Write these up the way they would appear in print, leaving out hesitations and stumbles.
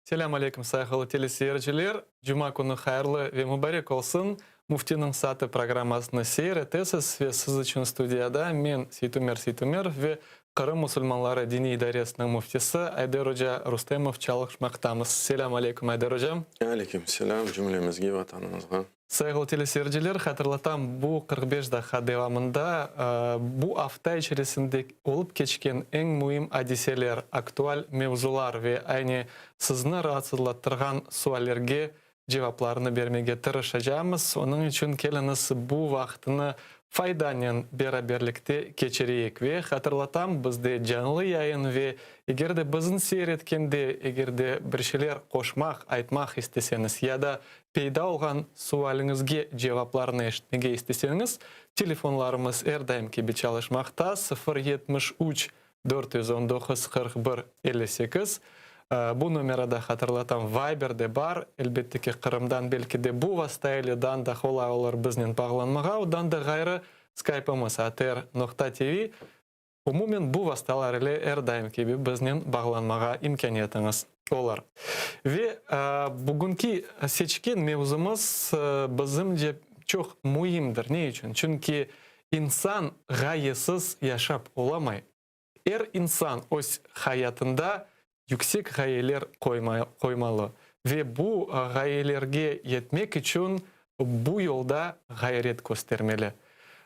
Selâm aleyküm, sayğılı teleseyirciler! Cuma künü hayırlı ve mübarek olsun! Müftiniñ saatı programmasını seyir etesiz ve siz içün studiyada men, Seytumer Seytumerov ve Qırım musulmanları diniy idaresiniñ müftisi Ayder oca Rustemov çalışmaqtamız. Selâm aleyküm, Ayder ocam! Aleyküm selâm cümlemizge, Vatanımızğa! Sayğılı teleseyirciler, hatırlatam, bu 45 daqqa devamında bu afta içerisinde olıp keçken eñ müim adiseler, aktual mevzular ve aynı sizni raatsızlattırğan suallerge cevaplarnı bermege tırışacamız. Onıñ içün keliñiz, bu vaqıtnı faydanen beraberlikte keçireyik. Ve hatırlatam, bizde canlı yayın ve eger de bizni seyir etkende, eger de bir şeyler qoşmaq, aytmaq isteseñiz ya da Peyda olğan sualiñizge cevaplarnı eşitmege isteseñiz, telefonlarımız er daim kibi çalışmaqta, 0 73 419 41 58. Bu nomerada, hatırlatam, Viber de bar. Elbette ki, Qırımdan belki de bu vasta ile dan da qolay olur biznen bağlanmağa. Odan da ğayrı, Skype'ımız atr noqta tv. Umumen bu vastalar ile er daim kibi biznen bağlanmağa imkâniyetiñiz olur. Ve bugünki seçken mevzumız bizimce çoq müimdir. Ne içün? Çünki insan ğayesiz yaşap olamay. Er insan öz hayatında yüksek ğayeler qoymalı ve bu ğayelerge yetmek içün bu yolda ğayret köstermeli.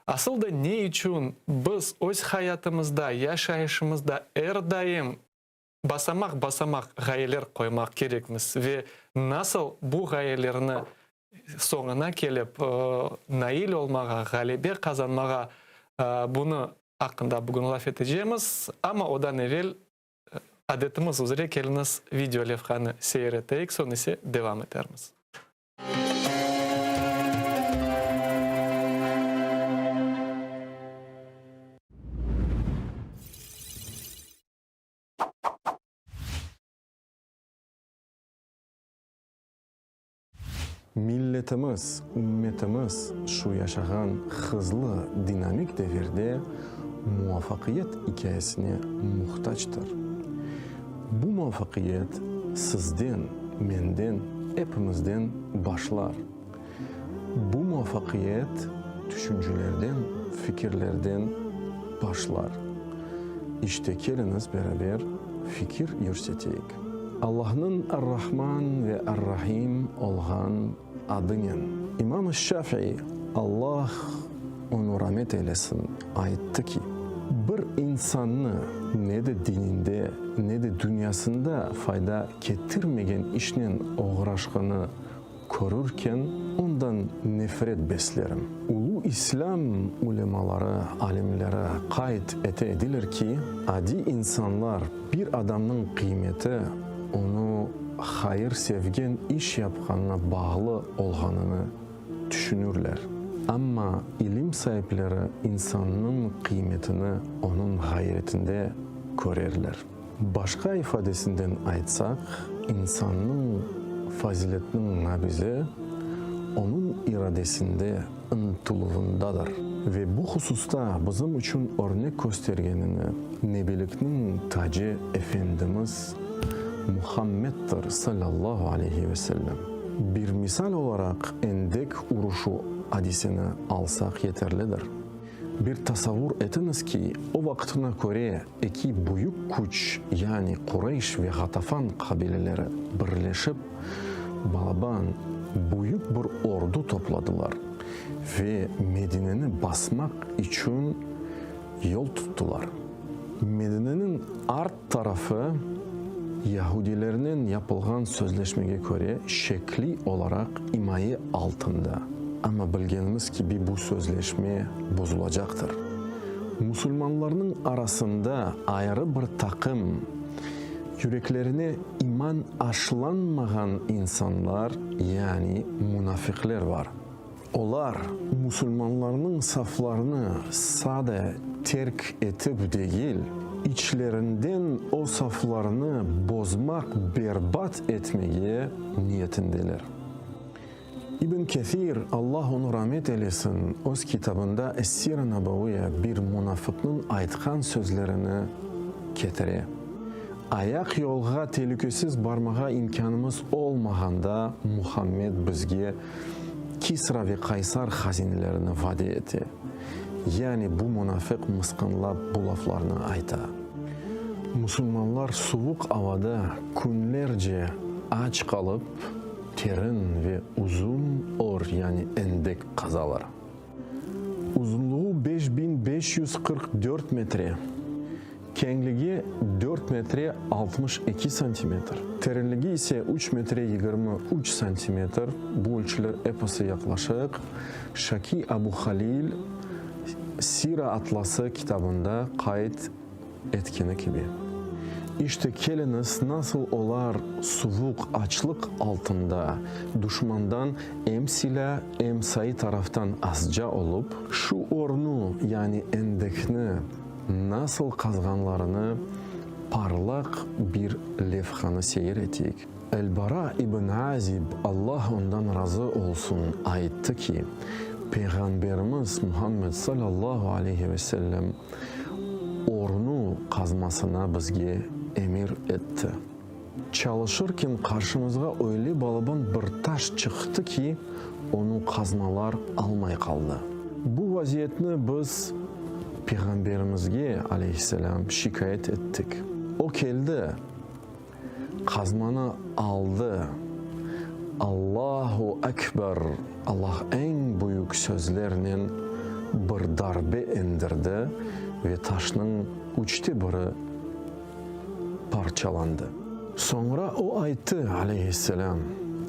Asıl da ne içün biz öz hayatımızda, yaşayışımızda er daim basamaq-basamaq ğayeler qoymaq kerekmiz ve nasıl bu ğayelerni soñuna kelip nail olmağa, ğalebe qazanmağa bunı aqqında bugün laf etecemiz. Amma odan evel Adetimiz üzre keliñiz video levhanı seyir eteyik, soñ ise devam etermiz. Milletimiz, ümmetimiz şu yaşağan hızlı, dinamik devirde muvafaqiyet ikâyesine muhtactır. Bu muvafaqiyet sizden, menden, epimizden başlar. Bu muvafaqiyet tüşüncelerden, fikirlerden başlar. İşte, keliñiz beraber fikir yürseteyik. Allahnıñ Ar-Rahman ve Ar-Rahim olğan adınen. İmam Şafiy, Allah onı ramet eylesin, ayttı ki, Bir insannı ne de dininde, ne de dünyasında fayda ketirmegen işnen oğraşqanı Körürken, ondan nefret beslerim. Ulu islâm ulemaları, alimleri qayd ete ediler ki, adiy insanlar bir adamnıñ qıymeti onı hayır sevgen iş yapqanına bağlı olğanını tüşünürler. Amma ilim saipleri insannıñ qıymetini onıñ ğayretinde körerler. Başqa ifadesinden aytsaq, insannıñ faziletiniñ nabizi onıñ iradesinde, ıntıluvındadır. Ve bu hususta bizim içün örnek köstergenini nebilikniñ tacı Efendimiz Muhammeddir, salâllahu aleyhi ve sellem. Bir misal olaraq Endek uruşu adiseni alsaq yeterlidir. Bir tasavvur etiñiz ki, o vaqtına köre eki büyük küç, yani Qureyş ve Ğatafan qabileleri birleşip, balaban, büyük bir ordu topladılar ve Medineni basmaq içün yol tuttılar. Medineniñ art tarafı yahudilernen yapılğan sözleşmege köre şekliy olaraq imaye altında, amma bilgenimiz kibi bu sözleşme bozulacaqtır. Musulmanlarnıñ arasında ayrı bir taqım, yüreklerine iman aşlanmağan insanlar, yani munafiqler bar. Olar, musulmanlarnıñ saflarını sade terk etip degil, içlerinden o saflarnı bozmaq, berbat etmege niyetindeler. İbn Kesir, Allah onı ramet eylesin, öz kitabında Es-Sira Nabaviya bir munafıqnıñ aytqan sözlerini ketire. Ayaqyolğa telükesiz barmağa imkânımız olmağanda Muhammed bizge Kisra ve Qaysar hazinelerini vade ete. Yani bu munafiq mısqınlap bu laflarnı ayta. Musulmanlar suvuq avada künlerce aç qalıp, terin ve uzun or yani endek qazalar. Uzunluğı 5544 metre, keñligi dört metre 62 santimetr, terinligi ise üç metre 23 santimetr, bu ölçüler episi yaqlaşıq, Şaki Abu Halil Sira atlası kitabında qayd etkeni kibi. İşte, keliñiz, nasıl olar suvuq açlıq altında, duşmandan em silâ, em sayı taraftan azca olıp, şu ornu, yani endekni nasıl qazğanlarını parlaq bir levhanı seyir eteyik. El-Bara ibn Azib, Allah ondan razı olsun, ayttı ki, Peyğamberimiz Muhammed salâllahu aleyhi ve sellem ornu qazmasına bizge emir etti. Çalışırken qarşımızğa öyle balaban bir taş çıqtı ki, onı qazmalar almay qaldı. Bu vaziyetni biz Peyğamberimizge, aleyhisselâm, şikâyet ettik. O keldi. Qazmanı aldı, Allahu Ekber, Allah eñ büyük sözlernen bir darbe endirdi ve taşnıñ üçte biri parçalandı. Soñra o ayttı, aleyhisselâm,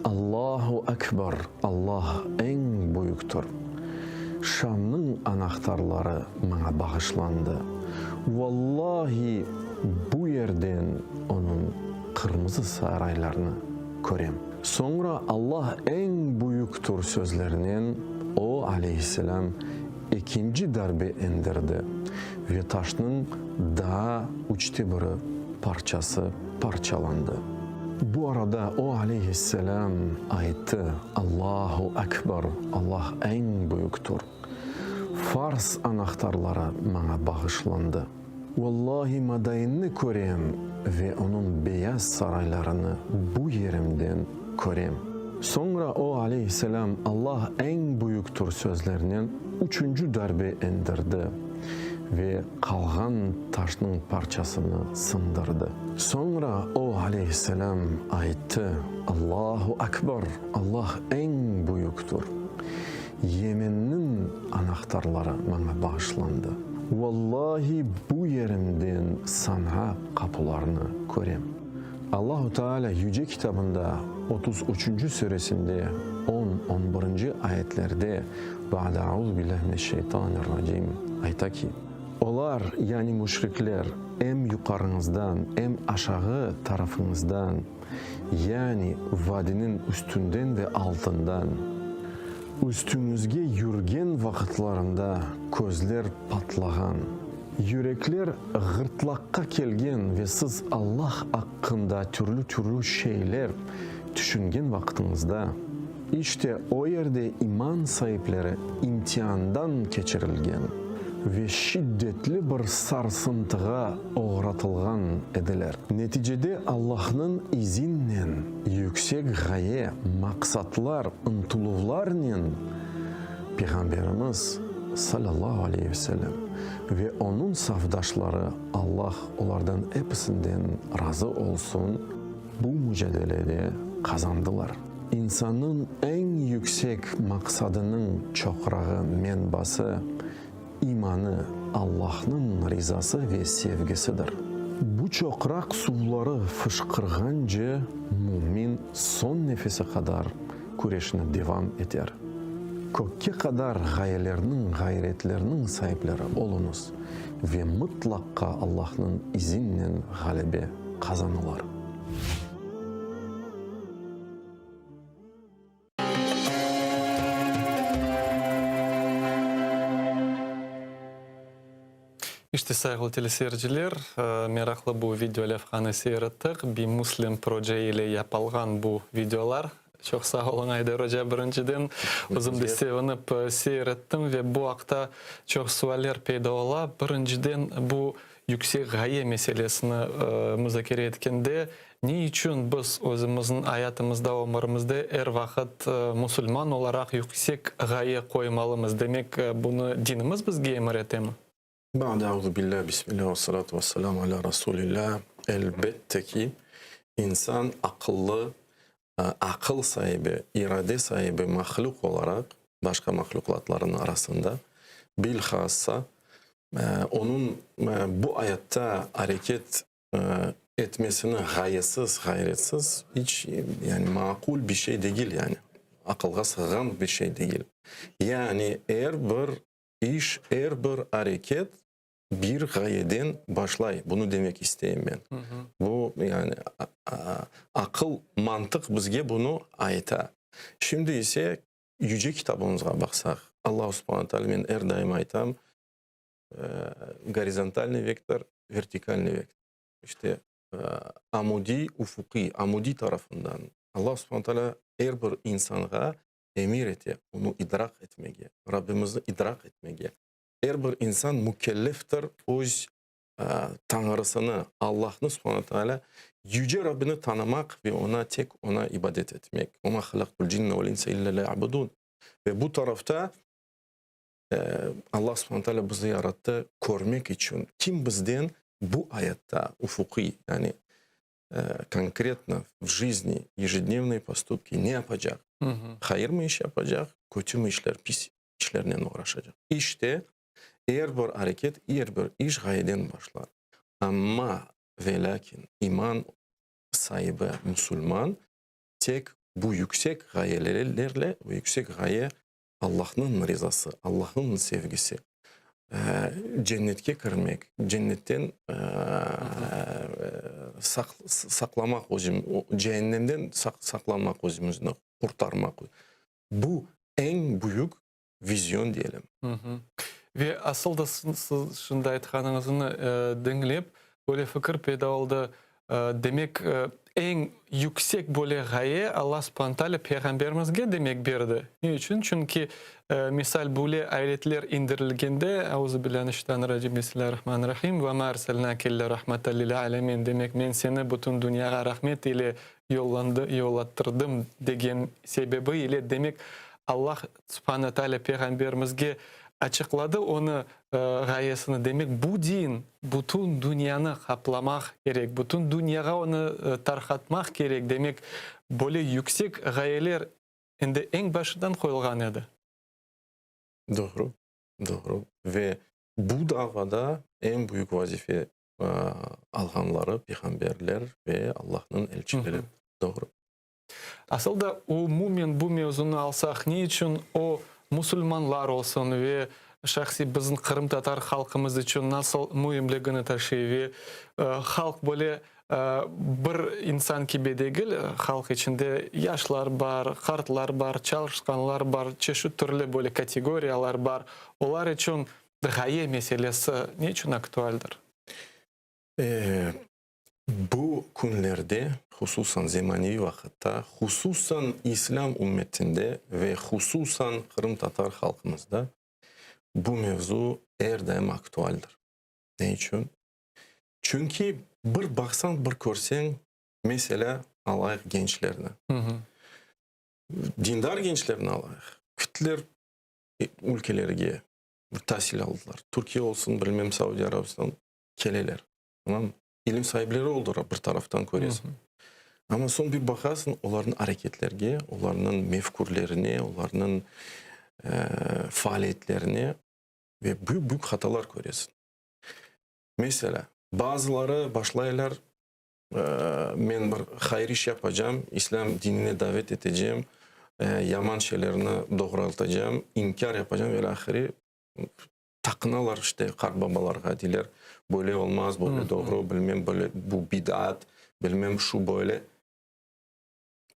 Allahu Ekber, Allah eñ büyüktir. Şamnıñ anahtarları maña bağışlandı. Vallahi, bu yerden onıñ qırmızı saraylarını körem. Soñra Allah eñ büyüktir sözlerinen o, aleyhisselâm, ekinci darbe endirdi ve taşnıñ daa üçte biri parçası parçalandı. Bu arada o, aleyhisselâm, ayttı, Allahu Ekber, Allah eñ büyüktir. Fars anahtarları maña bağışlandı. Vallahi, Madainni körem ve onıñ beyaz saraylarını bu yerimden körem. Soñra o, aleyhisselâm, Allah eñ büyüktir sözlerinen üçünci darbe endirdi ve qalğan taşnıñ parçasını sındırdı. Soñra o, aleyhisselâm, ayttı, Allahu Akbar, Allah eñ büyüktir. Yemenniñ anahtarları maña bağışlandı. Vallahi, bu yerimden San'a qapularını körem. Allahu Teala Yüce Kitabında 33-nci süresinde on, on birinci ayetlerde, Ba'de auzubillahi mineşşeytanirracim, ayta ki, Olar, yani müşrikler, em yuqarıñızdan, em aşağı tarafıñızdan, Yani vadiniñ üstünden ve altından. Üstüñizge yürgen vaqıtlarında közler patlağan, yürekler ğırtlaqqa kelgen ve siz Allah aqqında türlü-türlü şeyler tüşüngen vaqıtıñızda, işte o yerde iman saipleri imtiandan keçirilgen ve şiddetli bir sarsıntığa oğratılğan ediler. Neticede Allahnıñ izinnen yüksek ğaye, maqsatlar, ıntıluvlarnen Peyğamberimiz, salâllahu aleyhi ve sellem, ve onıñ safdaşları, Allah olardan episinden razı olsun, bu mucadelede qazandılar. İnsannıñ eñ yüksek maqsadınıñ çoqrağı, menbası, İmanı, Allahnıñ rizası ve sevgisidir. Bu çoqraq suvları fışqırğance mümin soñ nefesi qadar küreşini devam eter. Kökke qadar ğayelerniñ, ğayretlerniñ saipleri oluñız ve mıtlaqqa Allahnıñ izinnen ğalebe qazanılar. İşte, sayğılı teleseyirciler, meraqlı bu video levhanı seyir ettik. BeMuslim proje ile yapılğan bu videolar. Çoq sağ oluñ, Ayder oca, birinciden. Özüm de sevinip seyir ettim ve bu aqta çoq sualler peyda ola. Birinciden, bu. yüksek ğaye meselesini muzakere etkende, ne içün biz özümizniñ ayatımızda, ömürimizde er vaqıt musulman olaraq yüksek ğaye qoymalımız? Demek, bunı dinimiz bizge emir etemi? Ba'de auzubillâ, bismillâ ve salâtu ve selâmu alâ rasulillâ. Elbette ki, insan aqıllı, aqıl saibi, irade saibi mahlüq olaraq, başqa mahlüqlatlarnıñ arasında, bilhassa, onıñ bu ayatta areket etmesini ğayesiz, ğayretsiz iç, yani maqul bir şey degil, yani aqılğa sığğan bir şey degil. Yani er bir İş, er bir areket bir ğayeden başlay, bunı demek isteyim men. Bu, yani, aqıl, mantıq bizge bunı ayta. Şimdi ise Yüce Kitabımızğa baqsaq, Allahu subhane teala, men er daim aytam, gorizontalnıy vektor, vertikalnıy vektor, işte, amudiy, ufuqiy, amudiy tarafından Allahu subhane teala er bir insanğa emir ete, onı idraq etmege, Rabbimizni idraq etmege. Er bir insan mükelleftir öz Tañrısını, Allahnı subhane teala, Yüce Rabbini tanımaq ve oña, tek oña ibadet etmek. Ve ma halaqtul cinne vel insa illa liya'budun. Ve bu tarafta Allah subhane teala bizi yarattı körmek içün, kim bizden bu ayatta ufuqiy, yani konkretno v jizni, yejednevnıye postupki ne yapacaq? Hayırmı iş yapacaq, kötümi işler, pis işlernen oğraşacaq? İşte, er bir areket, er bir iş ğayeden başlar. Amma ve lâkin iman saibi musulman tek bu yüksek ğayelerle, bu yüksek ğaye Allahnıñ rizası, Allahnıñ sevgisi, cennetke kirmek, cennetten saqlamaq özüm, cehennemden saqlanmaq özümizni, qurtarmaq, bu eñ büyük vizyon diyelim. Ve asıl da siz şimdi aytqanıñıznı diñlep, böyle fikir peyda oldı, Demek, eñ yüksek böyle ğaye Alla subhane taalâ Peyğamberimizge demek berdi. Ne içün? Çünki, misal, böyle ayetler indirilgende, Auzubillahi mineşşeytanirracim, Bismillahirrahmanirrahim, Ve ma erselnâke illâ rahmeten lil âlemin, demek, men seni bütün dünyağa rahmet ile yollandı, yollattırdım degen sebebi ile, demek, Alla subhane taalâ Peyğamberimizge açıqladı onı ğayesini, demek, bu din bütün dünyanı qaplamaq kerek, bütün dünyağa onı tarqatmaq kerek, demek, böyle yüksek ğayeler endi eñ başından qoyulğan edi. Doğru, doğru. Ve bu davada eñ büyük vazife alğanları peyğamberler ve Allahnıñ elçileri. Doğru. Asıl da umumen bu mevzunı alsaq, ne içün o musulmanlar olsun ve şahsiy bizim qırımtatar halqımız içün nasıl müimligini taşıy ve halq böyle bir insan kibi degil, halq içinde yaşlar bar, qartlar bar, çalışqanlar bar, çeşit türlü böyle kategoriyalar bar, olar içün ğaye meselesi ne içün aktualdir? Bu künlerde, hususan zemaneviy vaqıtta, hususan islâm ümmetinde ve hususan qırımtatar halqımızda bu mevzu er daim aktualdir. Ne içün? Çünki bir baqsañ, bir körseñ, meselâ, alayıq gençlerni, dindar gençlerni alayıq, kitler ülkelerge tasil aldılar, Türkiye olsun, bilmem, Saudiya Arabistan, keleler. Tamam, ilim saipleri oldılar bir taraftan köresiñ. Amma soñ bir baqasıñ olarnıñ areketlerge, olarnıñ mefkürlerine, olarnıñ faaliyetlerine ve büyük-büyük hatalar köresiñ. Meselâ, bazıları başlaylar, men bir hayır iş yapacam, islâm dinine davet etecem, yaman şeylerni doğraltacam, inkâr yapacam ve ilâhre. Taqınalar işte qartbabalarğa, deyler, böyle olmaz, böyle doğru, bilmem, böyle, bu bidat, bilmem, şu böyle.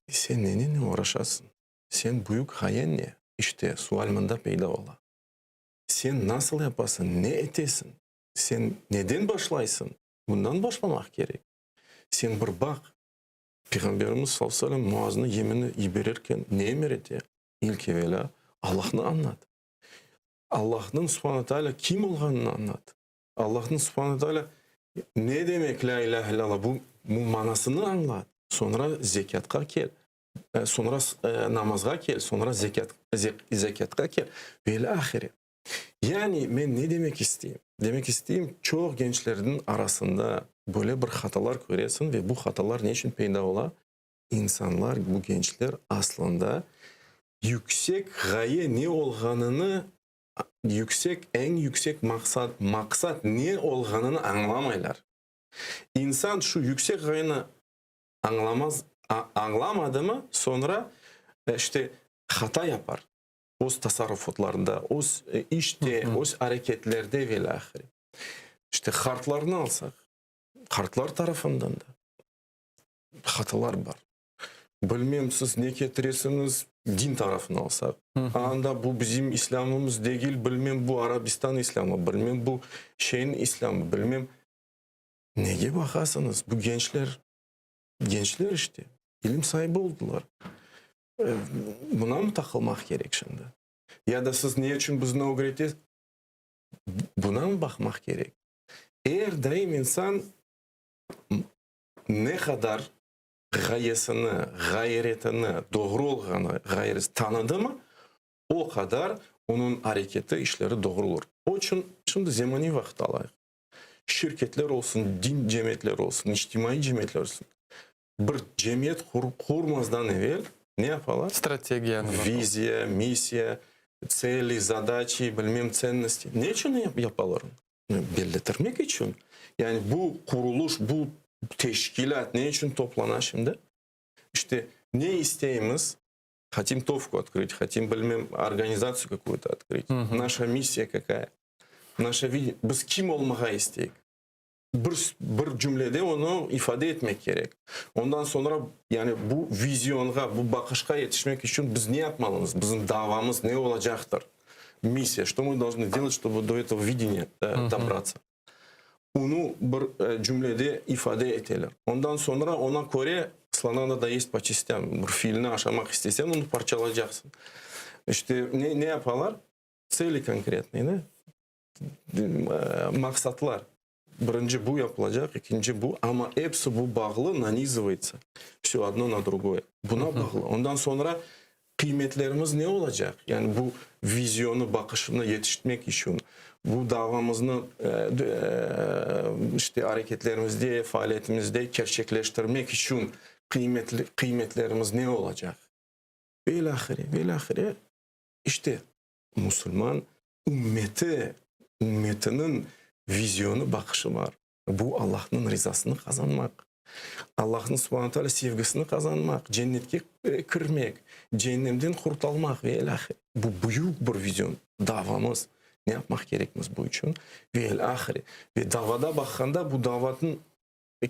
Sen nenen oğraşasıñ? Sen büyük ğayen ne? İşte, sual mında peyda ola. Sen nasıl yapasıñ, ne etesiñ? Sen neden başlaysıñ? Bundan başlamaq kerek. Sen bir baq, Peyğamberimiz sallallahu aleyhi ve sellem Muaznı Yemen'e yibererken ne emir ete? İlk evelâ, Allahnı añlat. Allahnıñ, subhane teala, kim olğanını añlat. Allahnıñ subhane teala ne demek lâ ilâhe illallah bu bu manasını añlat, soñra zekâtqa kel, soñra namazğa kel, soñra zekât zekâtqa kel ve ilâ ahire. Yani men ne demek isteyim? Demek isteyim, çoq gençlerniñ arasında böyle bir hatalar köresiñ ve bu hatalar ne içün peyda ola? İnsanlar, bu gençler aslında yüksek ğaye ne olğanını, yüksek, eñ yüksek maqsat, maqsat ne olğanını añlamaylar. İnsan şu yüksek ğayeni añlamaz, añlamadımı, soñra, işte, hata yapar. Öz tasarrufatlarında, öz işte, öz areketlerde ve ilâhre. İşte, qartlarnı alsaq, qartlar tarafından da hatalar bar. Bilmem, siz ne ketiresiñiz, din tarafını alsaq, anda bu bizim islâmımız degil, bilmem, bu Arabistan islâmı, bilmem, bu şeyniñ islâmı, bilmem. Nege baqasıñız, bu gençler, gençler işte, ilim saibi oldılar. Buna mı taqılmaq kerek şimdi? Ya da siz ne içün bizni ögretesiz? Buna mı baqmaq kerek? Er daim insan ne qadar ğayesini, ğayretini, doğru olğanı ğayresi tanıdımı, o qadar onıñ areketi, işleri doğru olur. O içün şimdi zemaniy vaqıt alayıq. Şirketler olsun, din cemiyetleri olsun, içtimaiy cemiyetler olsun, bir cemiyet qurmazdan evel ne yapalar? Strategiyanı baqalar. Viziya, missiya, tseli, zadaçi, bilmem, tsennosti. Ne içün yapalar onı? Belletirmek içün. Yani bu quruluş, bu teşkilât ne içün toplana şimdi? İşte, ne isteymiz? Hotim tovku otkrıt, hotim, bilmem, organizatsiyu kakuyu-to otkrıt. Naşa missiya kakaya? Naşa videniye? Biz kim olmağa isteyik? Bir, bir cümlede onı ifade etmek kerek. Ondan soñra, yani bu vizionğa, bu baqışqa yetişmek içün biz ne yapmalımız? Bizim davamız ne olacaqtır? Missiya, što mı dolžnı delat, ştobu do etogo videniya dobrats? Onı bir cümlede ifade eteler. Ondan soñra ona köre slona nado yest po çastям, bir filni aşamaq isteseñ, onı parçalaycaqsıñ. İşte, ne, ne yapalar? Tseli konkretnıy, da? Maqsatlar. Birinci bu yapılacaq, ekinci bu, amma episi bu bağlı, nanizıvaytsa, vsö odno na drugoye. Buna bağlı. Ondan soñra qıymetlerimiz ne olacaq? Yani bu vizionı, baqışını yetiştmek içün, bu davamıznı işte areketlerimizde, faaliyetimizde kerçekleştirmek içün qıymetli, qıymetlerimiz ne olacaq? Ve ilâhre, ve ilâhre. İşte, musulman ümmeti, ümmetiniñ vizionı, baqışı bar. Bu, Allahnıñ rizasını qazanmaq, Allahnıñ subhane teala sevgisini qazanmaq, cennetke kirmek, ceennemden qurtalmaq ve ilâhre. Bu büyük bir vizion, davamız. Ne yapmaq kerekmiz bu içün? Ve ilâhre. Ve davada baqqanda, bu davatnıñ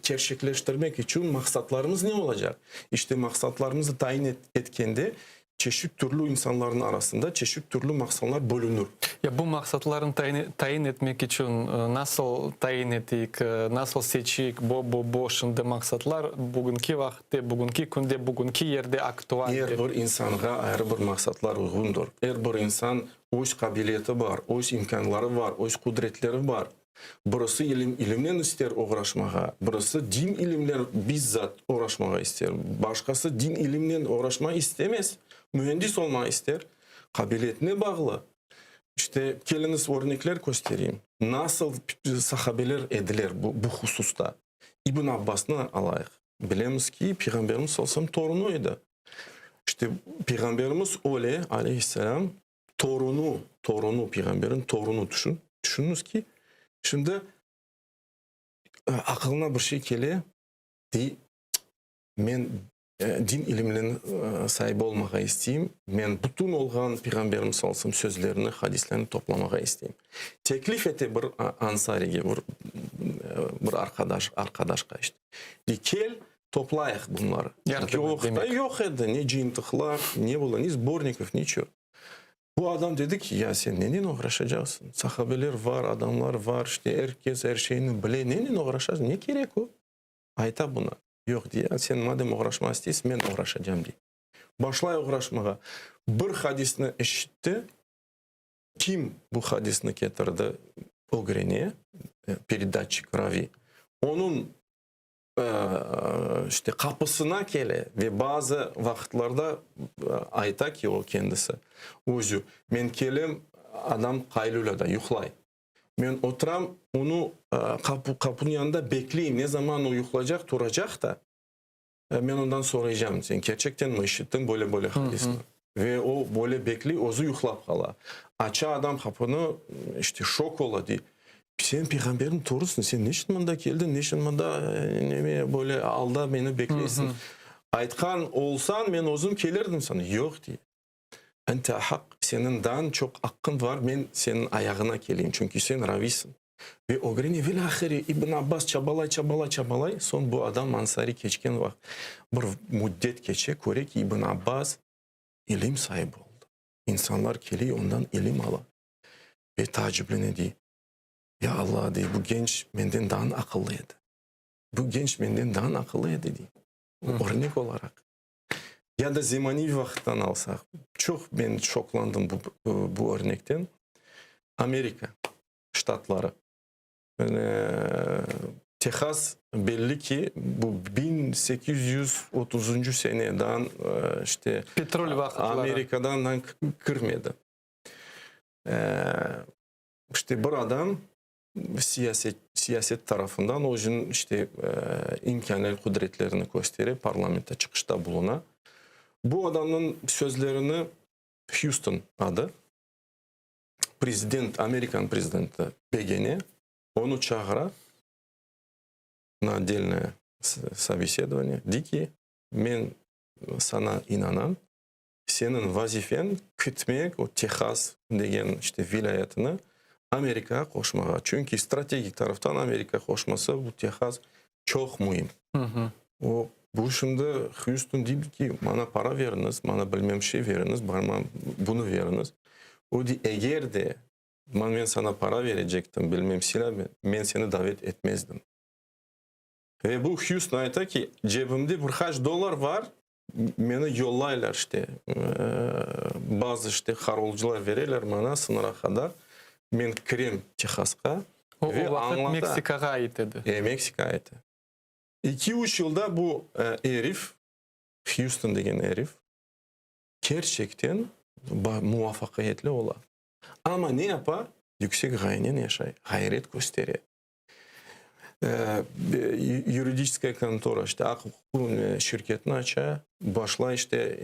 kerçekleştirmek içün maqsatlarımız ne olacaq? İşte maqsatlarımızı tayin etkende çeşit türlü insanlarnıñ arasında çeşit türlü maqsanlar bölünir. Ya bu maqsatlarnı tayin etmek içün nasıl tayin eteyik, nasıl seçeyik, bo, bo, bo şimdi maqsatlar bugünki vaqıtte, bugünki künde, bugünki yerde aktual dep. Er bir insanğa ayrı bir maqsatlar uyğundır. Er bir insan öz qabiliyeti bar, öz imkânları bar, öz qudretleri bar. Birisi ilim, ilimnen ister oğraşmağa, birisi din ilimler bizzat oğraşmağa ister, başqası din ilimnen oğraşmağa istemez, müendis olmağa ister. Qabiliyetine bağlı. İşte, keliñiz örnekler köstereyim, nasıl sahabeler ediler bu, bu hususta. İbn Abbasnı alayıq. Bilemiz ki, Peyğamberimiz sallallahu aleyhi ve sellem torunu edi. İşte, Peyğamberimiz öle, aleyhisselam, Torunu, torunu, peyğamberniñ torunu tüşün, tüşüñiz ki, şimdi aqılına bir şey kele, dey, men din iliminiñ saibi olmağa isteyim, men bütün olğan peyğamberimiz sallallahu aleyhi ve sellem sözlerini, hadislerini toplamağa isteyim. Teklif ete bir ansarige, bir, bir arqadaş, arqadaşqa işte. Dey, kel, toplayıq bunları. Çünki o vaqıtta yoq edi, ne cıyıntıqlar, ne было, ne sbornikov, niçego. Bu adam dedi ki, ya sen nenen oğraşacaqsıñ? Sahabeler var, adamlar var, işte er kes er şeyni bile, nenen oğraşasıñ, ne kerek o? Ayta buna. Yoq, dey, sen madem oğraşmağa isteysiñ, men oğraşacam, dey. Başlay oğraşmağa. Bir hadisni eşitti, kim bu hadisni ketirdi? Ögrene, peredatçik, ravi, onıñ, işte, qapısına kele ve bazı vaqıtlarda ayta ki, o kendisi, özü, men kelem, adam qaylülada, yuqlay. Men oturam, onı qapu, qapunıñ yanında bekleyim, ne zaman o yuqlaycaq, turacaq da, men ondan soraycam, sen kerçekten mi işittiñ böyle-böyle hadisni? Ve o böyle bekley, özü yuqlap qala. Aça adam qapunı, işte, şok ola, dey, Sen peyğamberniñ torusıñ, sen niçün mında keldiñ, niçün mında neme böyle alda meni bekleysiñ? Aytqan olsañ, men özüm kelirdim saña. Yoq, dey. Ente ahaq, seniñ daa çoq aqqıñ var, men seniñ ayağına keleyim, çünki sen raviysiñ. Ve ögrene, velâhire, İbn Abbas çabalay, çabalay, çabalay, soñ bu adam Ansari keçken vaqıt, bir müddet keçe, köre ki, İbn Abbas ilim saibi oldı. İnsanlar keley, ondan ilim ala. Ve taaciplene, dey, Ya Alla, dey, bu genç menden daa aqıllı edi. Bu genç menden daa aqıllı edi, dey. Örnek olaraq. Ya da zemaneviy vaqıttan alsaq, çoq men şoklandım bu, bu örnekten. Amerika ştatları. Tehas belli ki, bu 1830-cı seneden işte Petrol vaqıtları. Amerikadan kirmedi. İşte bir adam siyaset, siyaset tarafından özüniñ işte imkânel qudretlerini köstere, parlamentte çıqışta buluna. Bu adamnıñ sözlerini Hjuston adı, prezident, Amerikanıñ prezidenti begene, onı çağıra na otdelnoye sobesedovaniye, dey ki, men saña inanam, Seniñ vazifeñ kitmek o Tehas degen işte vilâyetini Amerikağa qoşmağa. Çünki strategik taraftan Amerika qoşmasa bu Tehas çoq müim. O, bu şimdi Hjuston dey ki, maña para veriñiz, maña bilmem şey veriñiz, maña bunı veriñiz. O dey, eger de men saña para verecektim, bilmem silâ, men seni davet etmezdim. Ve bu Hjuston ayta ki, cebimde bir qaç dollar bar, Meni yollaylar işte, bazı işte qarolcılar vereler maña sıñıra qadar, men kirem Tehasqa O, o vaqıt Meksikağa ait edi. E, Meksika ait. İki-üç yılda bu erif, Hjuston degen erif, kerçekten muvafaqiyetli ola. Amma ne yapa? Yüksek ğayenen yaşay, ğayret köstere. Yuridiçeskaya kontora, işte, aq-uquq şirketini aça, başlay, işte,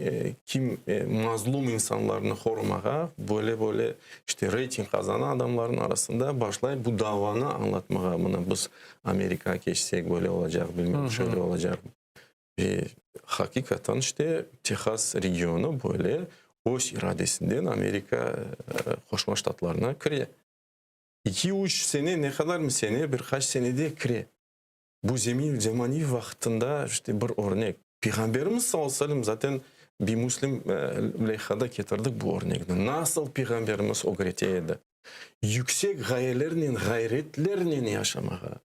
kim mazlum insanlarnı qorumağa, böyle-böyle, işte, reyting qazana adamlarnıñ arasında, başlay bu davanı añlatmağa, mına biz Amerikağa keçsek, böyle olacaq, bilmem, şöyle olacaq. Ve haqiqatan, işte, Tehas regionı böyle öz iradesinden Amerika Qoşma Ştatlarına kire. İki-üç sene, ne qadarmı sene, bir qaç senede kire. Bu zemin, zemaniy vaqtında işte bir örnek. Peyğamberimiz sallallahu aleyhi ve sellem zaten bi Müslim leyhada ketirdik bu örnekni. Nasıl Peyğamberimiz ögrete edi? Yüksek ğayelernen, ğayretlernen yaşamağa.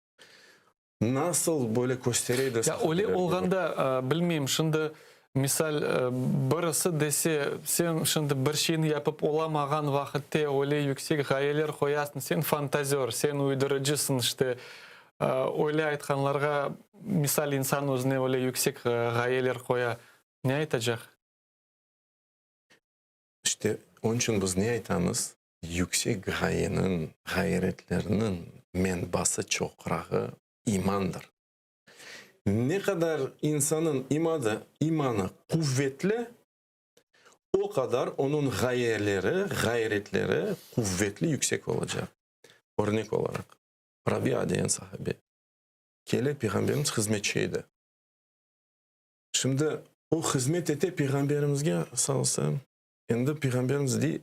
Nasıl böyle köstere edi Ya öyle olğanda, bilmeyim, şimdi misal, birisi dese, sen şimdi bir şeyni yapıp olamağan vaqıtte öyle yüksek ğayeler qoyasıñ, sen fantazör, sen uydurıcısıñ, işte, öyle aytqanlarğa, misal, insan özüne öyle yüksek ğayeler qoya, ne aytacaq? İşte, onıñ içün biz ne aytamız? Yüksek ğayeniñ, ğayretlerniñ menbası, çoqrağı imandır. Ne qadar insanıñ imadı, imanı quvetli, o qadar onıñ ğayeleri, ğayretleri quvetli, yüksek olacaq. Örnek olaraq, Rabia degen sahabe kele, Peyğamberimiz hızmetçi edi. Şimdi o hızmet ete Peyğamberimizge, sallallahu aleyhi ve sellem, endi Peyğamberimiz dey,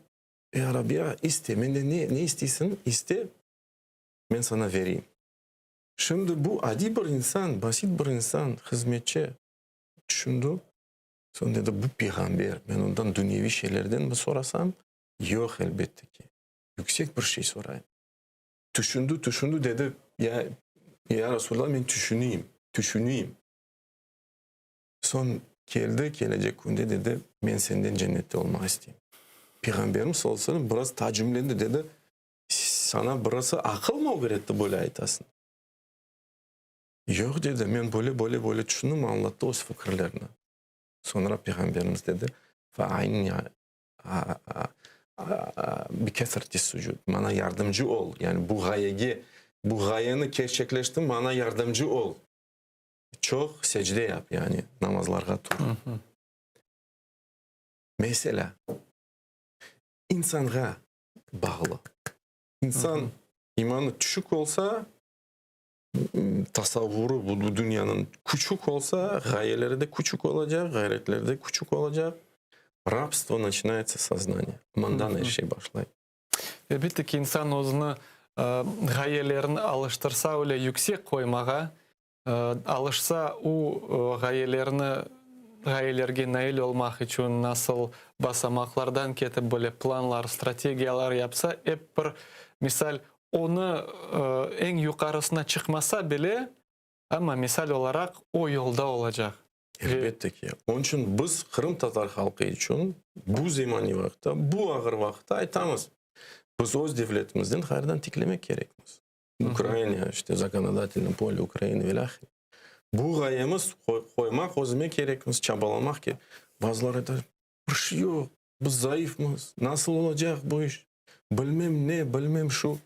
Ya Rabia, iste, menden ne, ne isteysiñ, iste, men saña vereyim. Şimdi bu adiy bir insan, basit bir insan, hızmetçi, tüşündi, soñ dedi, bu peyğamber, men ondan dünyeviy şeylerdenmi sorasam? Yoq, elbette ki, yüksek bir şey sorayım. Tüşündi, tüşündi, dedi, ya, ya Resulallah, men tüşüneyim, tüşüneyim. Soñ keldi, kelecek künde dedi, men senden cennette olmaq isteyim. Peyğamberimiz sallallahu aleyhi ve sellem biraz taacümlendi, dedi, Saña birisi aqılmı ögretti böyle aytasıñ? Yoq, dedi, men böyle, böyle, böyle tüşündim, añlattı öz fikirlerini. Soñra Peyğamberimiz dedi, Fa'inni bi-kesreti-sucud, maña yardımcı ol, yani bu ğayege, bu ğayeni kerçekleştir, maña yardımcı ol. Çoq secde yap, yani namazlarğa tur. Meselâ, insanğa bağlı. İnsan imanı tüşük olsa, tasavvurı bu dünyanıñ küçük olsa, ğayeleri de küçük olacaq, ğayretleri de küçük olacaq. Rabstvo naçinayetsâ s soznaniya. Mından er şey başlay. Elbette ki, insan özüni ğayelerini alıştırsa, öyle yüksek qoymağa Alışsa, o ğayelerni, ğayelerge nail olmaq içün nasıl basamaqlardan ketip böyle planlar, strategiyalar yapsa, ep bir, misal, onı eñ yuqarısına çıqmasa bile, amma misal olaraq o yolda olacaq. Elbette ki. Onıñ içün biz qırımtatar halqı içün bu zemaniy vaqıtta, bu ağır vaqıtta aytamız, biz öz devletimizden ğayrıdan tiklemek kerekmiz. Ukraina, işte, zakonodatelnoye pole Ukraina ve ilâhre. Bu ğayemiz qoymaq özüme kerekmiz, çabalamaq kerek. Bazıları aytar, bir şey yoq, biz zayıfmız, nasıl olacaq bu iş, bilmem ne, bilmem şu.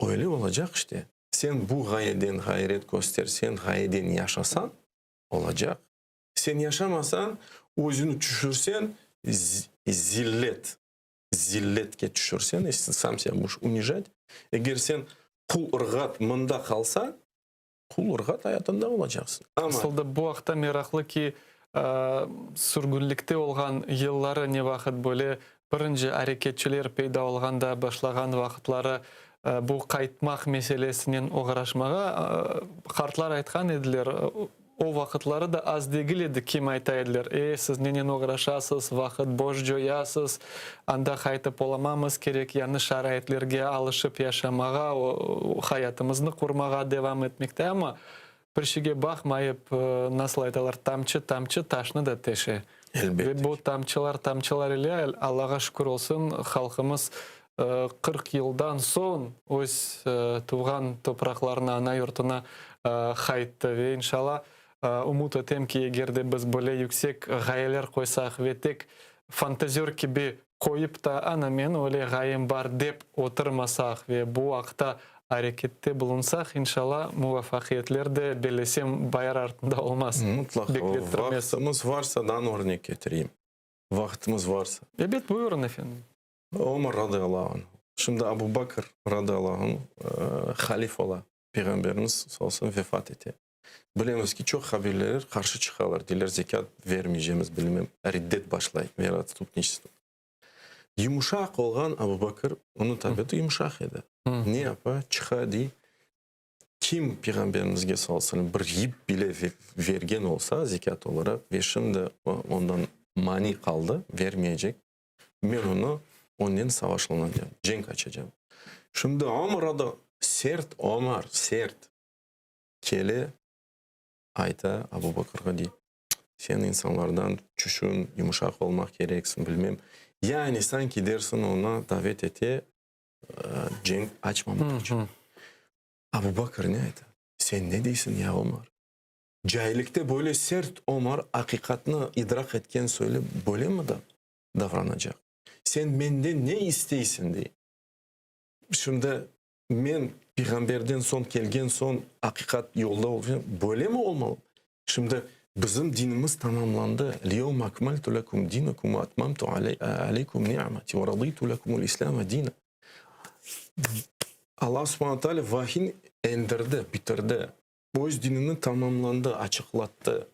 Öyle olacaq işte. Sen bu ğayeden ğayret kösterseñ, ğayeden yaşasañ, olacaq. Sen yaşamasañ, özüni tüşürseñ, zillet, zilletke tüşürseñ, esli sam sebya budeş unijat, eger sen qul ırğat mında qalsañ, qul ırğat ayatında olacaqsıñ. Amma. Asıl da bu aqta meraqlı ki, sürgünlikte olğan yılları ne vaqıt böyle birinci areketçiler peyda olğanda başlağan vaqıtları bu qaytmaq meselesinen oğraşmağa qartlar aytqan ediler, O vaqıtları da az degil edi, kim ayta ediler, E, siz nenen oğraşasız, vaqıt boş coyasız, anda qaytıp olamamız kerek, yañı şaraitlerge alışıp yaşamağa, hayatımıznı qurmağa devam etmekte. Amma bir şeyge baqmayıp, nasıl aytalar, tamçı-tamçı taşnı da teşe. Elbette Ve bu tamçılar, tamçılar ile, Allağa şükür olsun, halqımız 40 yıldan soñ öz tuvğan topraqlarına, ana yurtuna qayttı. Ve inşalla, ümüt etem ki, eger de biz böyle yüksek ğayeler qoysaq ve tek fantazör kibi qoyıp ta, ana, men öyle ğayem bar dep oturmasaq ve bu aqta arekette bulunsaq, inşalla, muvafaqiyetler de, bellesem, bayar artında olmaz, Mutlaqa. beklettirmez. Vaqtımız varsa, dan örnek ketireyim. Vaqtımız varsa. Ebet, buyurın, efendim. Omar radıyallahu anh. Şimdi Abu Bakr radıyallahu anh halif ola. Peyğamberimiz sallallahu aleyhi ve sellem vefat ete. Bilemiz ki, çoq qabileler qarşı çıqalar, deyler, zekât vermeycemiz, bilmem, riddet başlay, verootstupniçestvo. Yumuşaq olğan Abu Bakr, onıñ tabiatı yumuşaq edi. Ne yapa? Çıqa, dey, kim Peyğamberimizge sallallahu aleyhi ve sellem bir yip bile vergen olsa zekât olaraq ve şimdi ondan mani qaldı, vermeyecek, Men onı, onen savaşlanacam, cenk açacam. Şimdi Omar adı, sert Omar, sert, kele, ayta Abu Bakırğa, dey, Sen insanlardan tüşün, yumuşaq olmaq kereksiñ, bilmem. Yani sanki dersiñ onı davet ete cenk açmamaq içün. Abu Bakır ne ayta? Sen ne deysiñ, ya Omar? Caillikte böyle sert Omar aqiqatnı idraq etken soylu böylemi davranacaq? Sen menden ne isteysiñ? dey. Şimdi men Peyğamberden soñ kelgen soñ aqiqat yolda olacağım, böylemi olmalı? Şimdi bizim dinimiz tamamlandı. Liyevme akmeltu lekum dinakum ve atmamtu aleykum ni'meti ve radıytu lekumul islâme dina. Allah subhane teala vahiy endirdi, bitirdi. Öz dinini tamamlandı, açıqlattı.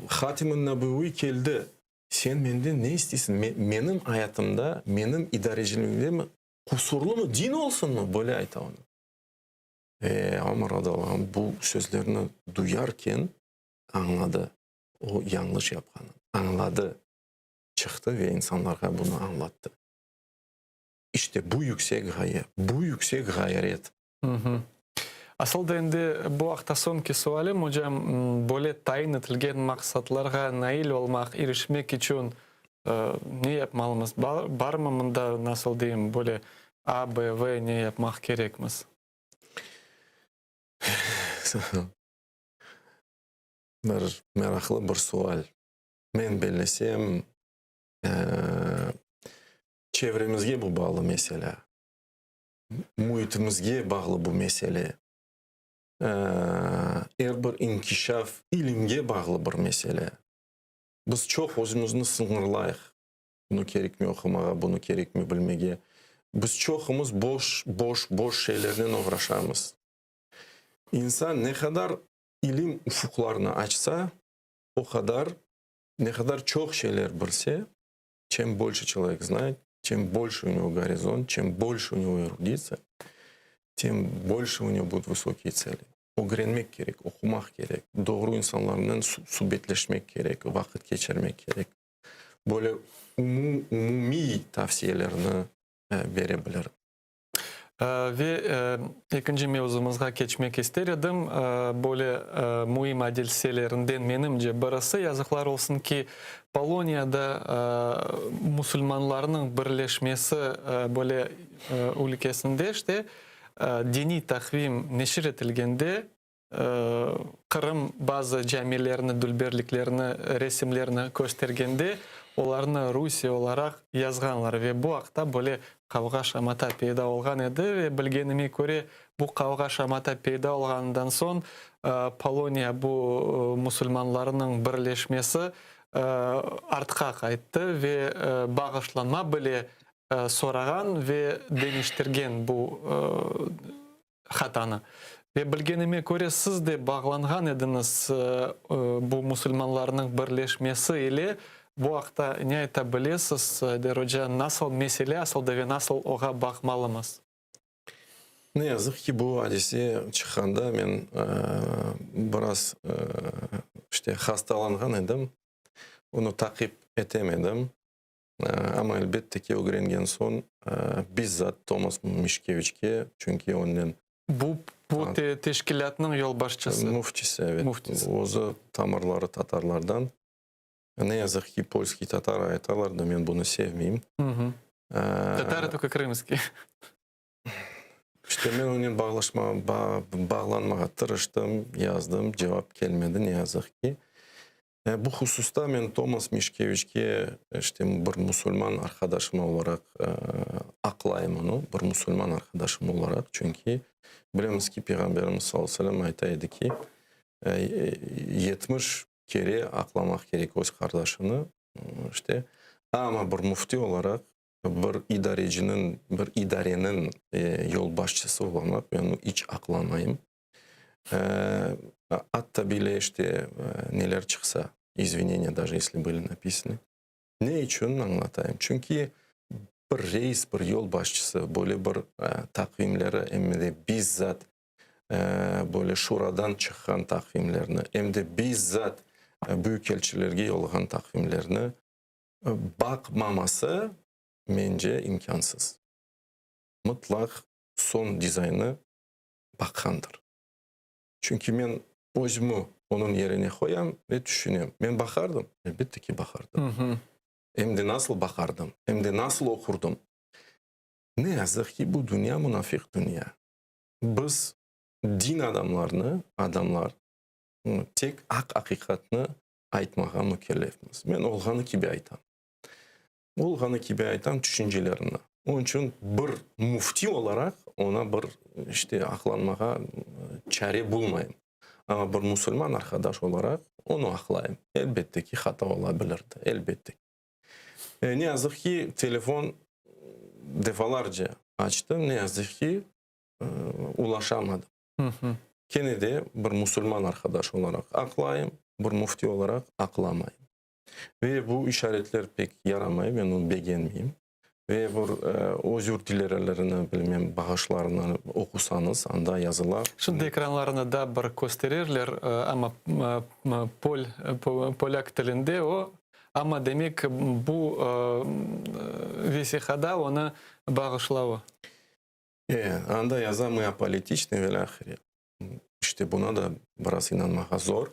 Hatim-i Nabeviy keldi. Sen menden ne isteysiñ? Menim ayatımda, menim idareciliğimde qusurlımı? Din olsunmı? Böyle ayta ona. Ve Omar radıyallahu anh bu sözlerni duyarken añladı, o yañlış yapqanını. Añladı. Çıqtı ve insanlarğa bunı añlattı. İşte bu yüksek ğaye, bu yüksek ğayret. Asıl da endi bu aqta soñki sualim, ocam, böyle tayin etilgen maqsatlarğa nail olmaq, irişmek içün ne yapmalımız? Barmı mında, nasıl deyim, böyle. A, B, V ne yapmaq kerekmiz? Bir meraqlı bir sual. Men bellesem, çevremizge bu bağlı mesele, müitimizge bağlı bu mesele, er bir inkişaf ilimge bağlı bir mesele. Biz çoq özümizni sıñırlayıq. Bunı kerekmi oqumağa, bunı kerekmi bilmege. Biz çoqumız boş, boş, boş şeylernen oğraşamız. İnsan ne qadar ilim ufuqlarını açsa, o qadar, ne qadar çoq şeyler bilse, çem bolşe çelovek znayet, çem bolşe u nego gorizont, çem bolşe u nego eruditsiya, tem bolşe u nego budut vısokiye tseli. Ögrenmek kerek, oqumaq kerek, doğru insanlarnen subetleşmek kerek, vaqıt keçirmek kerek. Böyle umumiy tavsiyelerni bere bilirim. Ve ekinci mevzumızğa keçmek ister edim. Böyle müim adiselerinden menimce birisi, yazıqlar olsun ki, Poloniyada musulmanlarnıñ birleşmesi böyle ülkesinde işte diniy taqvim neşir etilgende, Qırım bazı camilerini, dülberliklerini, resimlerini köstergende, olarnı Rusiye olaraq yazğanlar ve bu aqta böyle qavğa-şamata peyda olğan edi ve bilgenime köre, bu qavğa-şamata peyda olğanından soñ Poloniya bu musulmanlarınıñ birleşmesi artqa qayttı ve bağışlanma bile sorağan ve deñiştirgen bu hatanı. Ve bilgenime köre, siz de bağlanğan ediñiz bu musulmanlarnıñ birleşmesi ile. Bu aqta ne ayta bilesiz, Ayder oca, nasıl mesele asıldı ve nasıl oğa baqmalımız? Ne yazıq ki, bu adise çıqqanda men biraz işte hastalanğan edim, onı taqip etemedim. Amma elbette ki, ögrengen soñ bizzat Tomas Mişkeviçke, çünki onnen... Bu, bu teşkilâtnıñ yolbaşçısı. Müftisi, evet. Müftisi. Özü tamırları tatarlardan. Ne yazıq ki, polskiy tatar aytalar da, men bunı sevmeyim. Tatarı tolko krımskiy. İşte men onen bağlaşma, bağlanmağa tırıştım, yazdım, cevap kelmedi, ne yazıq ki. Bu hususta men Tomas Mişkeviçke, işte bir musulman arqadaşım olaraq aqlayım onı, bir musulman arqadaşım olaraq, çünki bilemiz ki, Peyğamberimiz sallallahu aleyhi ve sellem ayta edi ki, 70 kere aqlamaq kerek öz qardaşını, işte, amma bir müfti olaraq, bir idareciniñ, bir idareniñ yolbaşçısı olaraq men onı iç aqlamayım. Atta bile işte neler çıqsa, izvineniya daje esli bıli napisany. Ne içün añlatayım? Çünki bir reis, bir yolbaşçısı böyle bir taqvimleri em de bizzat böyle şuradan çıqqan taqvimlerni, em de bizzat büyükelçilerge yollağan taqvimlerni baqmaması, mence, imkânsız. Mıtlaq soñ dizaynı baqqandır. Çünki men özümi onıñ yerine qoyam ve tüşünem. Men baqardım? Elbette ki, baqardım. Em de nasıl baqardım, em de nasıl oqurdım. Ne yazıq ki, bu dünya munafiq dünya. Biz din adamlarını, adamlar, tek aq-aqiqatnı aytmağa mükellefmiz. Men olğanı kibi aytam. Olğanı kibi aytam tüşüncelerimni. Onıñ içün bir müfti olaraq oña bir, işte, aqlanmağa çare bulmayım. Amma bir musulman arqadaş olaraq onı aqlayım. Elbette ki, hata ola bilirdi, elbette ki. Ne yazıq ki, telefon defalarca açtım, ne yazıq ki, ulaşamadım. Kene de bir musulman arqadaş olaraq aqlayım, bir müfti olaraq aqlamayım. Ve bu işaretler pek yaramay, men onı begenmeyim. Ve bir özür dilerelerini, bilmem, bağışlarını oqusañız, anda yazıla. Şimdi ekranlarını da bir kösterirler, amma pol, polâk tilinde o, amma demek bu vesiqada onı bağışlavı. E, anda yaza, mı apolitiçnıy ve ilâhre. İşte buna da biraz inanmağa zor.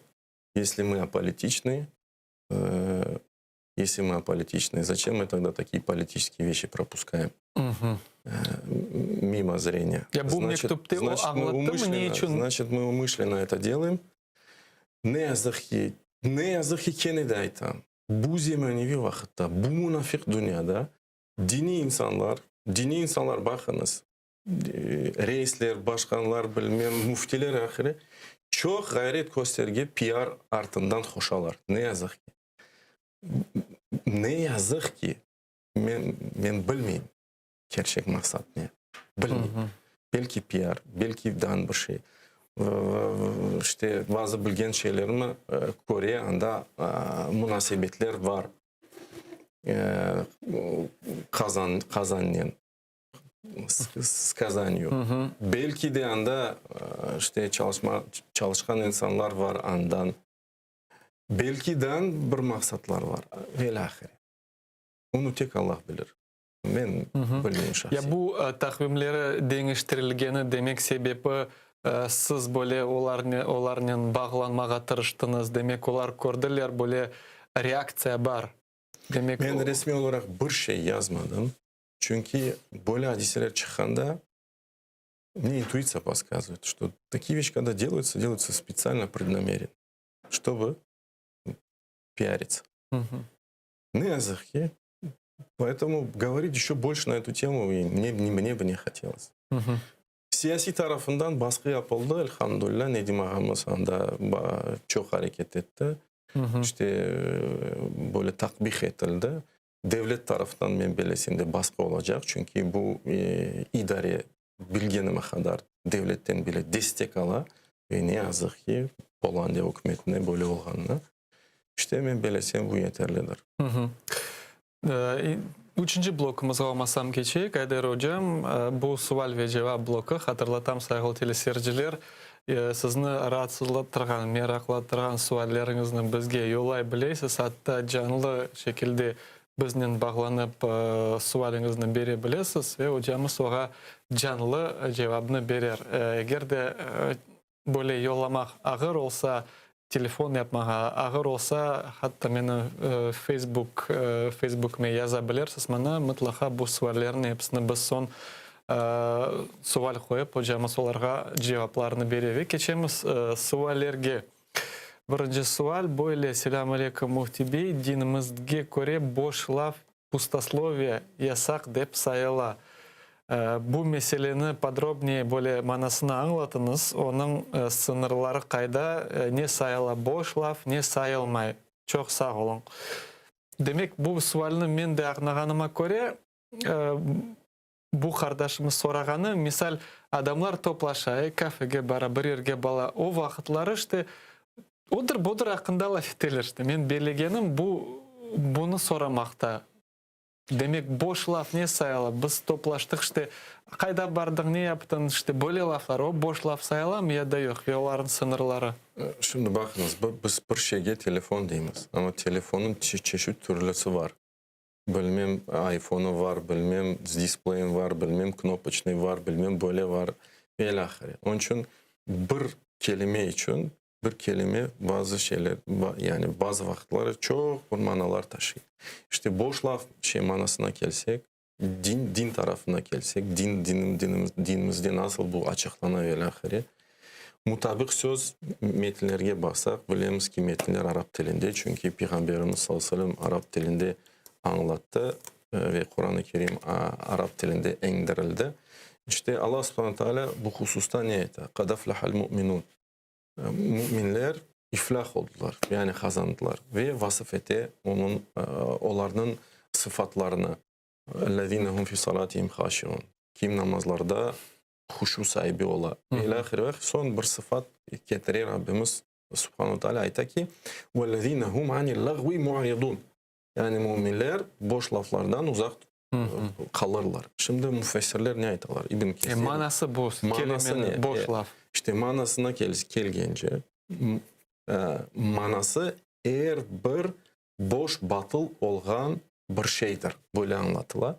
Esli mı apolitiçnıy. Если мы apolitičnıy, zaçem mı togda takiye politiçeskiye veşi propuskaem mimo zreniya? Ya bu mektüpte o añlattımı, ne içün? Znaçit, mı umışlennı eto delayem. Ne yazıq ki, ne yazıq ki, kene de aytam, bu zemaneviy vaqıtta, bu munafiq dünyada diniy insanlar, diniy insanlar, baqıñız, reisler, başqanlar, bilmem, müftiler ahire, çoq ğayret kösterge piar artından qoşalar, ne yazıq ki. Ne yazıq ki, men, men bilmeyim kerçek maqsat ne, bilmeyim. Belki piar, belki dan bir şey. İşte, bazı bilgen şeylerimi köre, anda munasebetler bar Qazan, Qazannen. S Kazanyu. Belki de anda işte çalışma, çalışqan insanlar var andan. Belki de bir maqsatlar var. Velâhire. Onı tek Allah bilir. Men bilmeyim şahsen. Ya bu taqvimleri deñiştirilgeni demek sebepi siz böyle olarnen olarnen bağlanmağa tırıştıñız, demek olar kördiler böyle reaktsiya bar. Demek Men resmiy olaraq bir şey yazmadım. Çünki böyle adiseler çıqqanda mne intuitsiya podskazıvaet, çto takiye veşi kogda delayutsa, delayutsa spetsialno prednamerенно, çtoby piaritsya. Ne yazıq ki, poetomu govorit eşö bolşe na etu temu mne mne bi ne hotelos. Siyasiy tarafından basqı yapıldı, elhamdülilâ, Nedim ağamız anda çoq areket etti, işte böyle takbih etildi. Devlet tarafından men bellesem de basqı olacaq, çünki bu idare bilgenime qadar devletten bile destek ala ve ne yazıq ki, Poloniya ükümetine böyle olğanını, işte men bellesem bu yeterlidir. Üçünci blokumızğa olmasam keçeyik, Ayder ocam, bu sual ve cevap bloku, hatırlatam, sayğılı teleseyirciler, sizni raatsızlattırğan, meraqlattırğan sualleriñizni bizge yollay bilesiz, atta canlı şekilde biznen bağlanıp sualiñizni bere bilesiz ve ocamız oğa canlı cevabnı berer. Eger de Böyle yollamaq ağır olsa, telefon yapmağa ağır olsa, hatta meni Facebook, Facebook'ime yaza bilirsiz maña, mıtlaqa bu suallerniñ episini biz soñ sual qoyıp, ocamız olarğa cevaplarını bere. Ve keçemiz suallerge. Birinci sual böyle, Selâm aleyküm, Müfti bey, dinimizge köre boş laf Pustosloviye yasaq dep sayıla. Bu meseleni podrobneye böyle manasını añlatıñız, onıñ sıñırları qayda, ne sayıla boş laf, ne sayılmay? Çoq sağ oluñ. Demek, bu sualni men de añlağanıma köre, bu qardaşımız sorağanı, misal, adamlar toplaşa, kafege bara, bir yerge bala, o vaqıtları işte Odır, budır aqqında laf eteler işte. Men bellegenim bu, bunı soramaqta. Demek, boş laf ne sayıla? Biz toplaştıq işte, qayda bardıñ, ne yaptıñ, işte böyle laflar, o boş laf sayılamı ya da yoq ve olarnıñ sıñırları? Şimdi baqıñız, biz bir şeyge telefon deymiz, amma telefonnıñ çeşit türlüsi bar. Bilmem, ayfonı var, bilmem, s displeyim var, bilmem, knopoçnıy var, bilmem, böyle var ve ilâhre. Onıñ içün bir kelime içün bir kelime bazı şeyler, yani bazı vaqıtları çoq bir manalar taşıy. İşte, boş laf şey manasına kelsek, din, din tarafına kelsek, din, dinim, dinimiz, dinimizde nasıl bu açıqlana ve ilâhre, mutabiq söz metinlerge baqsaq, bilemiz ki, metinler arap tilinde, çünki Peyğamberimiz sallallahu aleyhi ve sellem arap tilinde añlattı ve Quran-ı Kerim arap tilinde endirildi. İşte, Allah subhane teala bu hususta ne ayta? Qad aflahal mu'minun. Müminler iflah oldular, yani qazandılar ve vasıf ete onıñ, olarnıñ sıfatlarını, Ellezine hum fi salatihim haşiun, kim namazlarda huşu saibi ola. Ve ilâhire, soñ bir sıfat ketire Rabbimiz subhanu teala ayta ki, Vellezine hum anil lağvi mu'ridun, yani müminler boş laflardan uzaq qalırlar. Şimdi müfessirler ne aytalar? İbn Kesir. Manası bu kelimeniñ, boş laf. İşte manasına kelgence, manası er bir boş, batıl olğan bir şeydir, böyle añlatıla.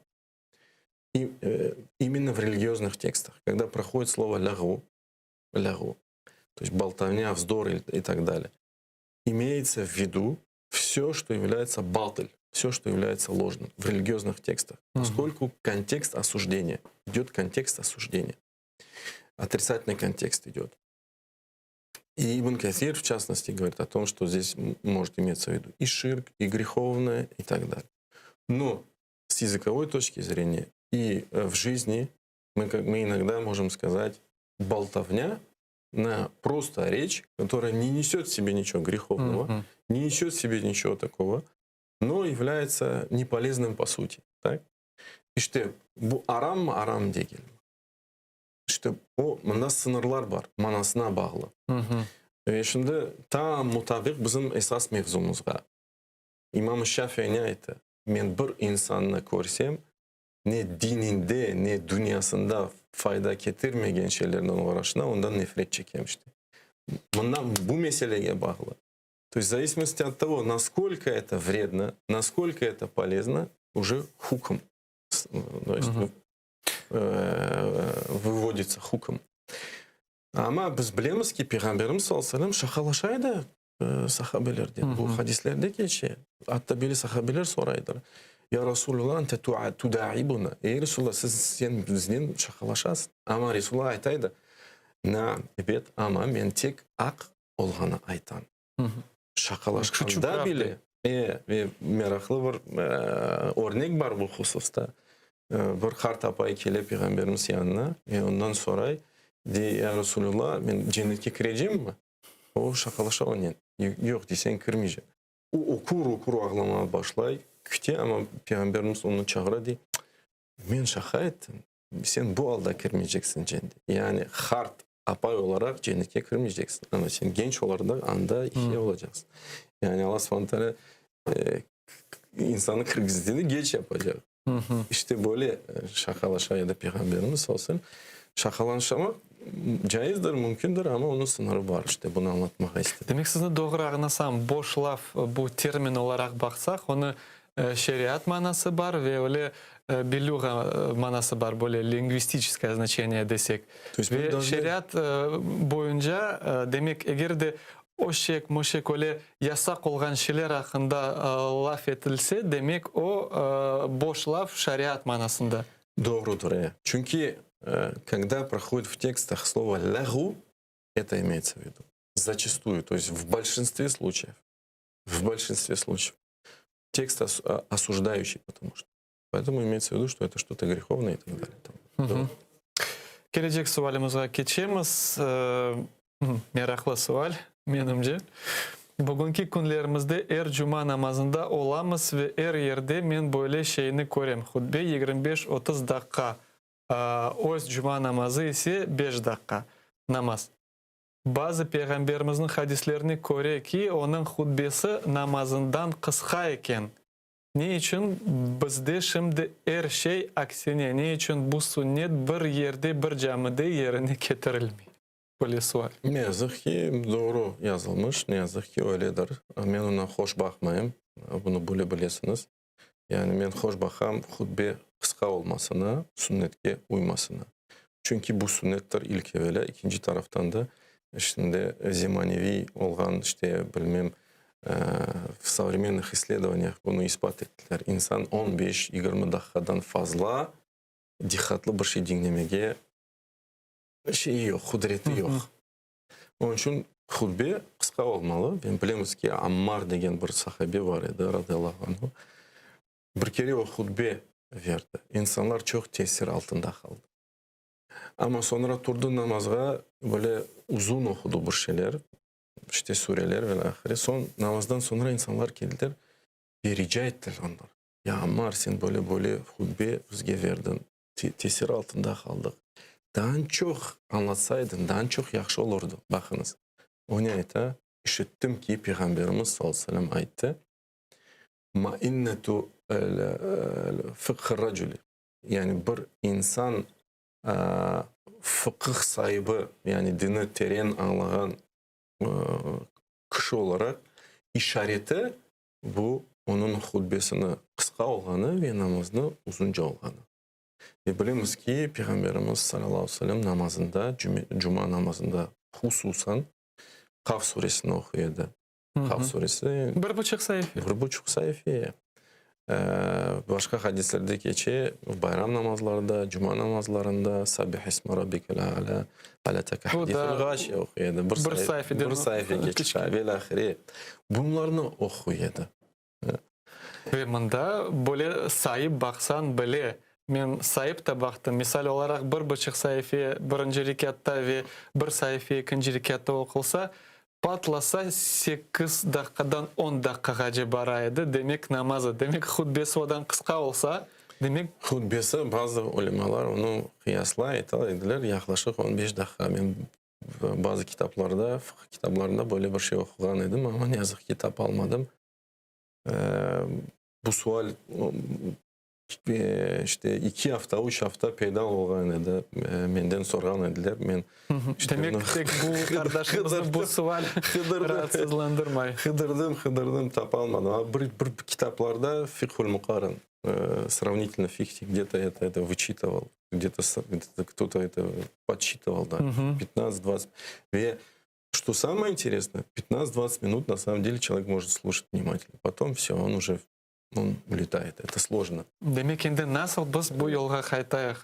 İmенно v religiozных tekstah, kogda prohodit slovo lâğu, lâğu, to est boltovnâ, vzdor i tak dalее, imeyetsâ v vidu. Vse, что является батыль, все, что является ложным в религиозных текстах. Поскольку контекст осуждения, идет контекст осуждения. Отрицательный контекст идет. И Ибн Касир, в частности, говорит о том, что здесь может иметься в виду и ширк, и греховное, и так далее. Но с языковой точки зрения и э, в жизни мы, как, мы иногда можем сказать болтовня на просто речь, которая не несет в себе ничего греховного, не несет в себе ничего такого, но является неполезным по сути. Так? İşte bu aram mı aram degil. İşte o mında sıñırlar bar, manasına bağlı. Ve şimdi tam mutabiq bizim esas mevzumızğa. İmam Şafii ne ayttı? Men bir insannı körsem, ne dininde, ne dünyasında fayda ketirmegen şeylernen oğraşına, ondan nefret çekem işte. Mından bu meselege bağlı. То есть в зависимости от того, насколько это вредно, насколько это полезно, уже hüküm. То есть выводится hüküm. Amma biz bilemiz ki, Peyğamberimiz sallallahu aleyhi ve sellem şaqalaşa edi sahabelerden. Bu hadislerde keçe. Atta böyle sahabeler soraydır. Ya Resulullah, ente tudaibuna. Ey Resulullah, siz sen biznen şaqalaşasıñ. Amma Resulullah ayta edi, Naam, ebet, amma men tek aq olğanı aytam. Şaqalaşqanda bile, e, ve meraqlı bir örnek bar bu hususta. Bir qart apay kele Peyğamberimiz yanına ve ondan soray, dey, Ya Resulullah, men cennetke kirecemmi? O şaqalaşa onen. Yoq, dey, sen kirmeycek. O ökür-ökür ağlamağa başlay, küte, amma Peyğamberimiz onı çağıra, dey, Men şaqa ettim, sen bu alda kirmeyceksiñ cennetke. Yani qart apay olaraq cennetke kirmeyceksiñ, amma sen genç olaraq anda ihya olacaqsıñ. Yani Alla subhane taala insannı kirgizgeni geç yapacaq. İşte böyle şaqalaşa edi Peyğamberimiz sallallahu aleyhi ve sellem. Şaqalanşamaq caizdir, mümkündir, amma onıñ sıñırı bar. İşte bunı añlatmağa istedim. Demek, sizni doğru añlasam, boş laf bu termin olaraq baqsaq, onı şeriat manası bar ve öyle bilüğa manası bar, böyle lingvistiçeskoye znaçeniye desek. Ve şeriat boyunca, demek, eger de öşek, möşek öyle yasaq olğan şeyler aqqında laf etilse, demek, o boş laf şariat manasında. Doğrudır, e. Çünki, kogda prohodit v tekstah slovo lâğu, eto imeyetsâ v vidu, zaçastuyu, to est v bolşinstve sluçayev, v bolşinstve sluçayev, tekst osujdaющий, потому что. Poetomu imeyetsâ v vidu, что это что-то grеховное и так далее. Doğru. Kelecek sualimizge keçemiz. Meraqlı sual, menimce. Bugünki künlerimizde er cuma namazında olamız ve er yerde men böyle şeyni körem, hutbe 25-30 daqqa, öz cuma namazı ise beş daqqa namaz. Bazı Peyğamberimizniñ hadislerine köre ki, onıñ hutbesi namazından qısqa eken. Ne içün bizde şimdi er şey aksine, ne içün bu sünnet bir yerde, bir camide yerine ketirilmey? Böyle sual. Ne yazıq ki, doğru yazılmış, ne yazıq ki, öyledir. Men oña hoş baqmayım, bunı bile bilesiñiz. Yani men hoş baqam hutbe qısqa olmasına, sünnetke uymasına. Çünki bu sünnettir ilk evelâ, ekinci taraftan da, şimdi zemaneviy olğan, işte, bilmem, v sovremennıh issledovaniyah bunı isbat ettiler, insan on beş, yigirmi daqqadan fazla diqqatlı bir şey diñlemege şeyi yoq, qudreti yoq. Onıñ içün hutbe qısqa olmalı. Men bilemiz ki, Ammar degen bir sahabe bar edi, radıyallahu anhu. Bir kere o hutbe verdi. İnsanlar çoq tesir altında qaldı. Amma soñra turdı namazğa, böyle uzun oqudı bir şeyler, işte sureler ve ilâhre. Soñ namazdan soñra insanlar keldiler ve rica ettiler ondan, Ya Ammar, sen böyle-böyle hutbe bizge verdiñ, tesir altında qaldıq. Daa çoq añlatsaydıñ, daa çoq yahşı olurdı. Baqıñız, o ne ayta? İşittim ki, Peyğamberimiz sallallahu aleyhi ve sellem ayttı, Mainnetu fıqh raculi, yani bir insan fıqıh saibi, yani dini teren añlağan kişi olaraq işareti bu onıñ hutbesini qısqa olğanı ve namazını uzunca olğanı. Ve bilemiz ki, Peyğamberimiz salâllahu aleyhi ve sellem namazında, cuma namazında hususan Qaf suresini oquy edi. Kaf suresi. Bir buçuq saife. Bir buçuq saife. Başqa hadislerde keçe, bayram namazlarında, cuma namazlarında, Sabbih isme rabbikel a'la, Hal eteke hadithul ğaşiye oquy edi. Bir saifeden bir saifege çıqa ve ilâhre. Bunlarnı oquy edi. Ve mında böyle sayıp baqsañ bile, men sayıp da baqtım, misal olaraq, bir buçuq saife birinci rekâtta ve bir saife ekinci rekâtta oqulsa, patlasa sekiz daqqadan on daqqağace bara edi, demek, namazı, demek, hutbesi odan qısqa olsa, demek. Hutbesi, bazı ulemalar onı qıyaslay, ayta ediler, yaqlaşıq on beş daqqa. Men bazı kitaplarda, fıqh kitaplarında böyle bir şey oquğan edim, amma ne yazıq ki, tapalmadım. Bu sual işte iki afta, üç afta peyda olğan edi, menden sorğan ediler, men Demek, tek bu qardaşımıznı bu sual raatsızlandırmay. Qıdırdım, qıdırdım, tapalmadım. Bir, bir kitaplarda Fiqhul Muqaran, sravnitelno fiqh, gde-to это, это vıçitıval, gde-to, кто-то это podçitıval, da, 15-20. Ve Что самое интересное, 15-20 минут на самом деле человек может слушать внимательно. Потом все, он уже он улетает. Это сложно. Demek endi nasıl biz bu yolğa qaytayıq?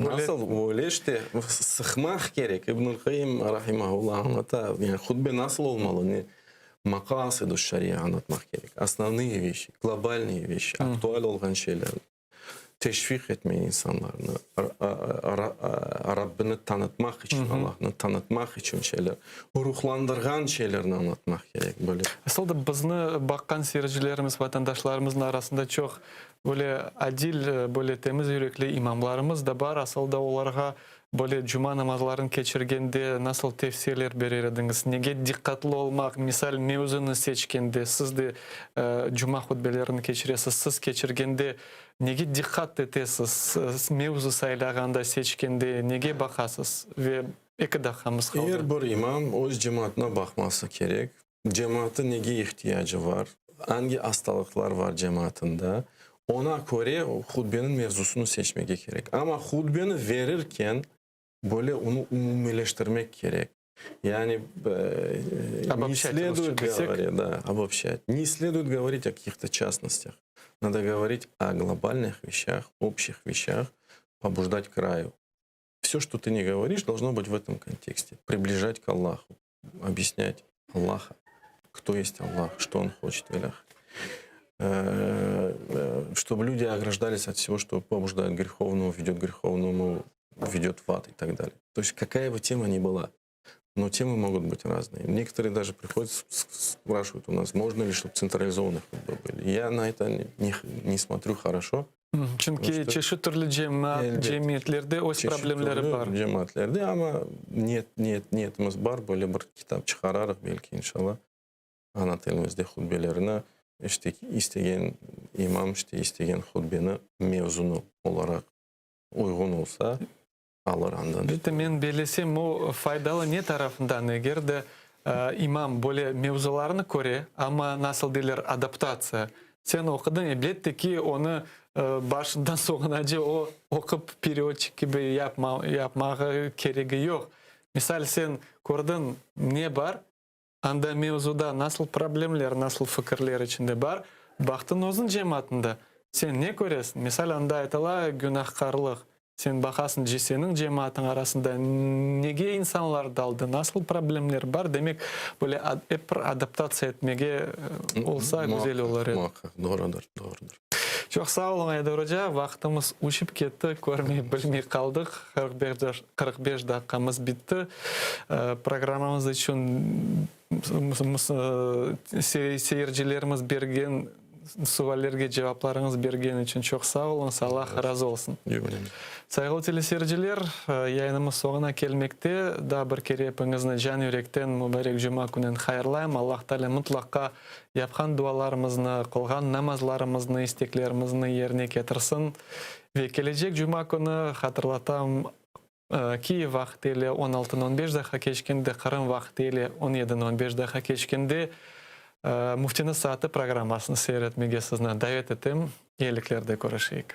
Nasıl? Öyle işte, sıqmaq kerek. İbnül Qayyim rahimahullah añlata, yani hutbe nasıl olmalı, ne maqasıdü şaria añlatmaq kerek. Osnovnıye veşi, globalnıye veşi, aktual olğan şeyler. Teşviq etmey insanlarnı, Rabbini tanıtmaq içün, Allahnı tanıtmaq içün şeyler, ruhlandırğan şeylerni añlatmaq kerek, böyle. Asıl da bizni baqqan seyircilerimiz, vatandaşlarımıznıñ arasında çoq böyle adil, böyle temiz yürekli imamlarımız da bar. Asıl da olarğa Böyle cuma namazların keçirgende nasıl tevsiyeler berer ediñiz? Nege diqqatlı olmaq? Misal, mevzunı seçkende, siz de cuma hutbelerini keçiresiz, siz keçirgende nege diqqat etesiz? Mevzu saylağanda, seçkende nege baqasız? Ve eki daqqamız qaldı. Er bir imam öz cemaatına baqması kerek. Cemaatı nege ihtiyacı var, angi astalıqlar var cemaatında, ona köre hutbeniñ mevzusını seçmege kerek. Amma hutbeni verirken, böyle onı umumiyleştirmek kerek. Yani, ne следует говорить, да, обобщать. Ne следует говорить о каких-то частностях. Надо говорить о глобальных вещах, общих вещах, побуждать к раю. Все, что ты не говоришь, должно быть в этом контексте. Приближать к Аллаху, объяснять Аллаха, кто есть Аллах, что Он хочет, велях. Э, э, чтобы люди ограждались от всего, что побуждает к греховному, ведет к греховному, ведет в ад и так далее. То есть какая бы тема ни была, но темы могут быть разные. Некоторые даже приходят, спрашивают у нас, можно ли, чтобы централизованных были. Я на это не, не смотрю хорошо. Çünki çeşit türlü cemiyetlerde öz problemleri bar. Çeşit türlü cemaatlerde, amma niyet, niyet, niyetimiz bar, böyle bir kitap çıqararıq, belki, inşallah, ana tilimizde hutbelerini, işte, istegen imam, işte, istegen hutbeni mevzunı olaraq uyğun olsa, alır andan. Elbette, men bellesem, o faydalı ne tarafından, eger de imam böyle mevzularnı köre, amma, nasıl deyler, adaptatsiya, sen oqudıñ, elbette ki, onı başından soñunace o oqup perevodçik kibi yapmağa keregi yoq. Misal, sen kördiñ, ne bar, Anda mevzuda nasıl problemler, nasıl fikirler içinde bar, baqtıñ özüñ cemaatında, sen ne köresiñ? Misal, anda aytıla günahkarlıq, sen baqasıñ, seniñ cemaatıñ arasında nege insanlar daldı, nasıl problemler bar, demek, böyle ep bir adaptatsiya etmege olsa güzel olur edi. Muaqqaq, doğrudır, doğrudır. Çoq sağ oluñ, Aydar oca, vaqtımız uçıp ketti, körmey, bilmey qaldıq, 45 daqqamız bitti. Programmamız içün seyircilerimiz bergen suallerge cevaplarıñız bergen içün çoq sağ oluñız, Allah razı olsun. Sayğılı teleseyirciler, yayınımız soñuna kelmekte. Daa bir kere epiñizni can yürekten mubarek cuma künün hayırlayım. Allah Taalâ mıtlaqqa Yapqan dualarımıznı, qılğan namazlarımıznı, isteklerimizni yerine ketirsin. Ve kelecek cuma künü, hatırlatam, Kiyev vaqtı ile on altını on beş daqqa keçkende, Qırım vaqtı ile on yedini on beş daqqa keçkende Müftiniñ saatı programmasını seyir etmege sizni davet etem. Eyiliklerde körüşeyik.